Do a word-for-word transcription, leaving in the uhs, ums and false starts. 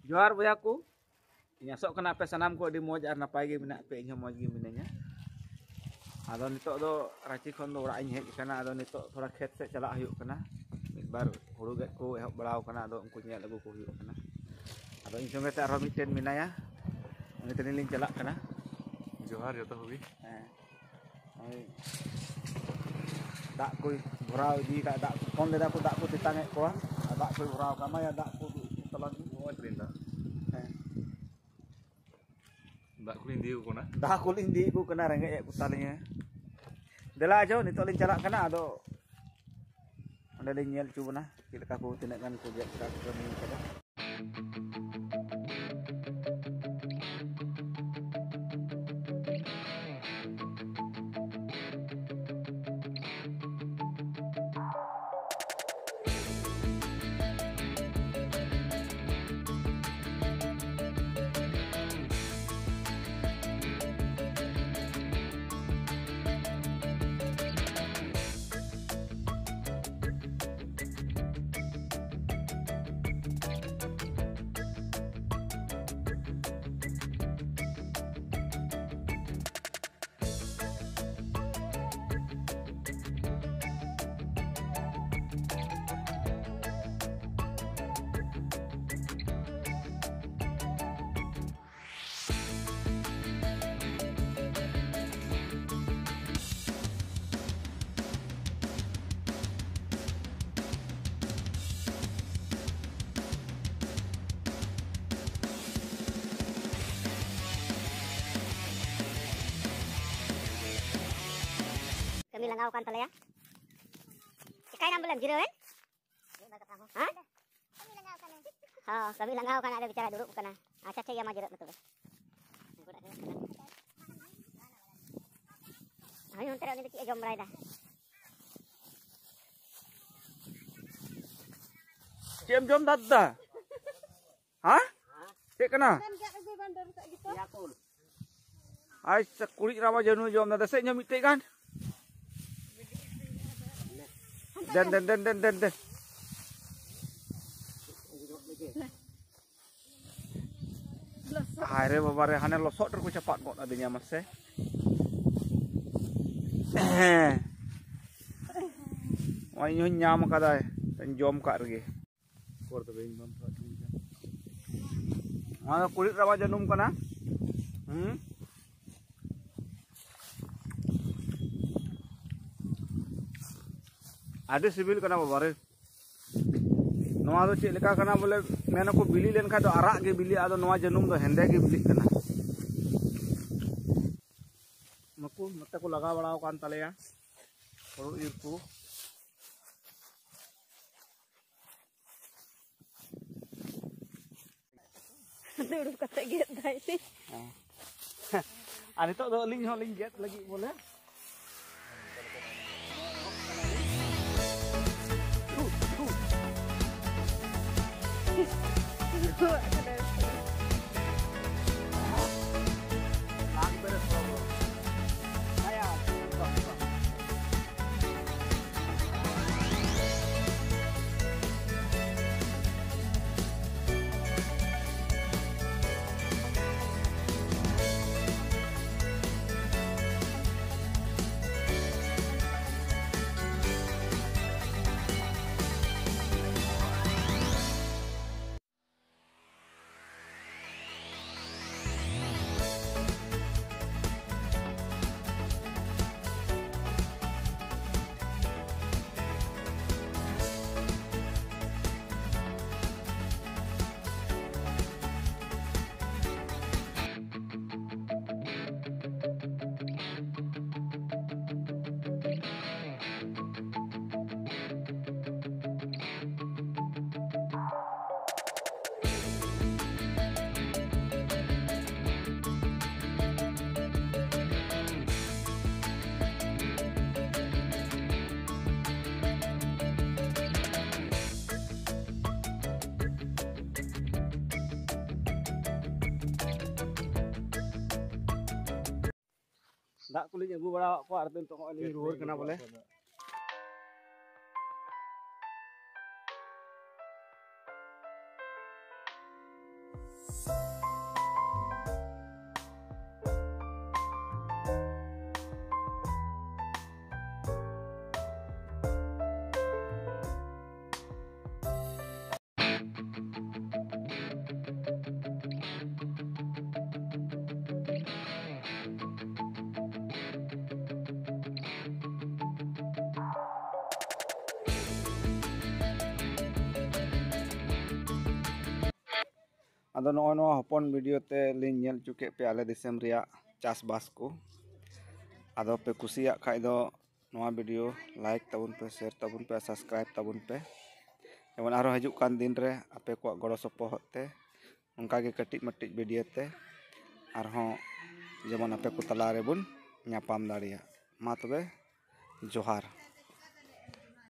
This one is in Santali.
ᱡᱚᱦᱟᱨ ᱵᱚᱭᱦᱟ ᱠᱚ, ᱤᱧ ᱟᱥᱚᱜ ᱠᱟᱱᱟ ᱟᱯᱮ ᱥᱟᱱᱟᱢ ᱠᱚ ᱟᱹᱰᱤ ᱢᱚᱡᱽ ᱟᱨ ᱱᱟᱯᱟᱭ ᱜᱮ ᱢᱮᱱᱟᱜ ᱯᱮ, ᱤᱧ ᱦᱚᱸ ᱢᱚᱡᱽ ᱜᱮ ᱢᱤᱱᱟᱹᱧᱟ᱾ ᱟᱫᱚ ᱱᱤᱛᱚᱜ ᱫᱚ ᱨᱟᱸᱪᱤ ᱠᱷᱚᱱ ᱫᱚ ᱚᱲᱟᱜ ᱤᱧ ᱦᱮᱡ ᱟᱠᱟᱱᱟ᱾ ᱟᱫᱚ ᱱᱤᱛᱚᱜ ᱛᱷᱚᱲᱟ ᱠᱷᱮᱛ ᱥᱮᱫ ᱪᱟᱞᱟᱜ ᱦᱩᱭᱩᱜ ᱠᱟᱱᱟ, ᱢᱤᱫ ᱵᱟᱨ ᱦᱩᱲᱩ ᱜᱮᱫ ᱠᱚ ᱮᱦᱚᱵ ᱵᱟᱲᱟᱣ ᱠᱟᱱᱟ, ᱟᱫᱚ ᱩᱱᱠᱩ ᱧᱮᱞ ᱟᱹᱜᱩ ᱠᱚ ᱦᱩᱭᱩᱜ ᱠᱟᱱᱟ᱾ ᱟᱫᱚ ᱤᱧ ᱥᱚᱸᱜᱮ ᱛᱮ ᱟᱨᱦᱚᱸ ᱢᱤᱫᱴᱮᱱ ᱢᱮᱱᱟᱭᱟ, ᱩᱱᱤ ᱛᱟᱹᱞᱤᱧ ᱞᱤᱧ ᱪᱟᱞᱟᱜ ᱠᱟᱱᱟ᱾ ᱡᱚᱦᱟᱨ ᱡᱚᱛᱚ ᱠᱚᱜᱮ᱾ ᱦᱮᱸ, ᱱᱚᱜᱼᱚᱭ ᱫᱟᱜ ᱠᱚᱭ ᱵᱷᱚᱨᱟᱣ ᱤᱫᱤ ᱠᱟᱜ, ᱫᱟᱜ ᱠᱚ ᱯᱷᱳᱱ ᱞᱮᱫᱟ ᱠᱚ, ᱫᱟᱜ ᱠᱚ ᱛᱮᱛᱟᱝ ᱮᱫ ᱠᱚᱣᱟ, ᱟᱨ ᱫᱟᱜ ᱠᱚᱭ ᱵᱷᱚᱨᱟᱣ ᱠᱟᱜ ᱢᱟ᱾ ᱭᱟ, ᱫᱟᱜ ᱠᱚ ᱩᱫᱩᱜ ᱛᱟᱞᱟᱝ ᱢᱮ᱾ ᱢᱚᱡᱽ ᱨᱮᱱ ᱫᱟᱜ᱾ ᱦᱮᱸ᱾ ᱫᱟᱜ ᱠᱚᱞᱤᱧ ᱤᱫᱤ ᱟᱠᱚ ᱠᱟᱱᱟ᱾ ᱫᱟᱜ ᱠᱚᱞᱤᱧ ᱤᱫᱤ ᱟᱠᱚ ᱠᱟᱱᱟ, ᱨᱮᱸᱜᱮᱡ ᱮᱫ ᱠᱚ ᱛᱟᱞᱤᱧᱟ᱾ ᱫᱮᱞᱟ ᱟᱡᱚ, ᱱᱤᱛᱚᱜ ᱞᱤᱧ ᱪᱟᱞᱟᱜ ᱠᱟᱱᱟ, ᱟᱫᱚ ᱚᱸᱰᱮ ᱞᱤᱧ ᱧᱮᱞ ᱦᱚᱪᱚ ᱵᱚᱱᱟ ᱪᱮᱫ ᱞᱮᱠᱟ ᱠᱚ, ᱛᱤᱱᱟᱹᱜ ᱜᱟᱱ ᱠᱚ ᱜᱮᱫ ᱠᱟᱜ ᱠᱚ, ᱠᱟᱹᱢᱤ ᱠᱟᱫᱟ᱾ ᱠᱟᱹᱢᱤ ᱞᱟᱸᱜᱟᱣ ᱟᱠᱟᱱ ᱛᱟᱞᱮᱭᱟ᱾ ᱪᱤᱠᱟᱭᱱᱟᱢ ᱵᱚᱞᱮᱢ ᱡᱤᱨᱟᱹᱣ ᱮᱱ? ᱦᱮᱸ? ᱦᱚᱸ, ᱠᱟᱹᱢᱤ ᱞᱟᱸᱜᱟᱣ ᱟᱠᱟᱱᱟ, ᱟᱫᱚ ᱵᱮᱪᱟᱨᱟ ᱫᱩᱲᱩᱵ ᱟᱠᱟᱱᱟ᱾ ᱟᱪᱪᱷᱟ, ᱴᱷᱤᱠ ᱜᱮᱭᱟ, ᱢᱟ ᱡᱤᱨᱟᱹᱜ ᱢᱮ ᱛᱚᱵᱮ᱾ ᱦᱳᱭ, ᱚᱱᱛᱮ ᱨᱮ ᱩᱱᱤ ᱫᱚ ᱪᱮᱫ ᱮ ᱡᱚᱢ ᱵᱟᱲᱟᱭᱮᱫᱟ? ᱪᱮᱫ ᱮᱢ ᱡᱚᱢ ᱫᱟ ᱫᱟ? ᱦᱮᱸ? ᱪᱮᱫ ᱠᱟᱱᱟ? ᱟᱪᱪᱷᱟ, ᱠᱩᱲᱤᱫ ᱨᱟᱢᱟ ᱡᱟᱹᱱᱩ ᱡᱚᱢ ᱫᱟ, ᱫᱮᱥᱮ ᱤᱧ ᱦᱚᱸ ᱢᱤᱫᱴᱮᱡ ᱜᱟᱱ᱾ ᱫᱮᱱ, ᱫᱮᱱ, ᱫᱮᱱ, ᱫᱮᱱ, ᱫᱮᱱ, ᱫᱮᱱ᱾ ᱦᱟᱭ ᱨᱮ ᱵᱟᱵᱟ ᱨᱮ, ᱦᱟᱱᱮ ᱞᱚᱥᱚᱫ ᱨᱮᱠᱚ ᱪᱟᱯᱟᱫ ᱜᱚᱫ ᱟᱹᱫᱤᱧᱟ ᱢᱟᱥᱮ᱾ ᱦᱮᱸ, ᱱᱚᱜᱼᱚᱭ ᱤᱧ ᱦᱚᱸᱧ ᱧᱟᱢ ᱟᱠᱟᱫᱟ, ᱡᱚᱢ ᱠᱟᱜ ᱨᱮᱜᱮ᱾ ᱱᱚᱣᱟ ᱫᱚ ᱠᱩᱲᱤᱫ ᱨᱟᱢᱟ ᱡᱟᱹᱱᱩᱢ ᱠᱟᱱᱟ᱾ ᱦᱩᱸ, ᱟᱹᱰᱤ ᱥᱤᱵᱤᱞ ᱠᱟᱱᱟ ᱵᱟᱵᱟ ᱨᱮ᱾ ᱱᱚᱣᱟ ᱫᱚ ᱪᱮᱫ ᱞᱮᱠᱟ ᱠᱟᱱᱟ ᱵᱚᱞᱮ, ᱢᱮᱱᱟᱠᱚ ᱵᱤᱞᱤ ᱞᱮᱱᱠᱷᱟᱱ ᱫᱚ ᱟᱨᱟᱜ ᱜᱮ ᱵᱤᱞᱤᱜᱼᱟ, ᱟᱫᱚ ᱱᱚᱣᱟ ᱡᱟᱹᱱᱩᱢ ᱫᱚ ᱦᱮᱸᱫᱮ ᱜᱮ ᱵᱤᱞᱤᱜ ᱠᱟᱱᱟ᱾ ᱱᱩᱠᱩ ᱱᱚᱛᱮ ᱠᱚ ᱞᱟᱜᱟᱣ ᱵᱟᱲᱟᱣ ᱟᱠᱟᱱ ᱛᱟᱞᱮᱭᱟ ᱦᱩᱲᱩ ᱤᱨ ᱠᱚ᱾ ᱫᱩᱲᱩᱵ ᱠᱟᱛᱮ ᱜᱮᱫ ᱫᱟᱭ᱾ ᱦᱮᱸ᱾ ᱟᱨ ᱱᱤᱛᱚᱜ ᱫᱚ ᱟᱹᱞᱤᱧ ᱦᱚᱸ ᱞᱤᱧ ᱜᱮᱫ ᱞᱟᱹᱜᱤᱫ ᱵᱚᱞᱮ᱾ ᱫᱟᱜ ᱠᱚᱞᱤᱧ ᱟᱹᱜᱩ ᱵᱟᱲᱟᱣᱟᱫ ᱠᱚᱣᱟ ᱟᱨ ᱱᱤᱛᱚᱜ ᱱᱚᱜᱼᱚᱭ ᱞᱤᱧ ᱨᱩᱣᱟᱹᱲ ᱠᱟᱱᱟ ᱵᱚᱞᱮ᱾ ᱟᱫᱚ ᱱᱚᱜᱼᱚᱭ ᱱᱚᱣᱟ ᱦᱚᱯᱚᱱ video ᱛᱮ ᱞᱤᱧ ᱧᱮᱞ ᱦᱚᱪᱚ ᱠᱮᱫ ᱯᱮᱭᱟ ᱟᱞᱮ ᱫᱤᱥᱚᱢ ᱨᱮᱭᱟᱜ ᱪᱟᱥᱵᱟᱥ ᱠᱚ᱾ ᱟᱫᱚ ᱯᱮ ᱠᱩᱥᱤᱭᱟᱜ ᱠᱷᱟᱡ ᱫᱚ ᱱᱚᱣᱟ video like ᱛᱟᱵᱚᱱ ᱯᱮ, share ᱛᱟᱵᱚᱱ ᱯᱮ, subscribe ᱛᱟᱵᱚᱱ ᱯᱮ᱾ ᱡᱮᱢᱚᱱ ᱟᱨᱦᱚᱸ ᱦᱤᱡᱩᱜ ᱠᱟᱱ ᱫᱤᱱ ᱨᱮ ᱟᱯᱮ ᱠᱚᱣᱟᱜ ᱜᱚᱲᱚ ᱥᱚᱯᱚᱦᱚᱫ ᱛᱮ ᱚᱱᱠᱟ ᱜᱮ ᱠᱟᱹᱴᱤᱡ ᱢᱟᱹᱴᱤᱡ video ᱛᱮ ᱟᱨᱦᱚᱸ ᱡᱮᱢᱚᱱ ᱟᱯᱮ ᱠᱚ ᱛᱟᱞᱟ ᱨᱮᱵᱚᱱ ᱧᱟᱯᱟᱢ ᱫᱟᱲᱮᱭᱟᱜ᱾ ᱢᱟ ᱛᱚᱵᱮ, ᱡᱚᱦᱟᱨ᱾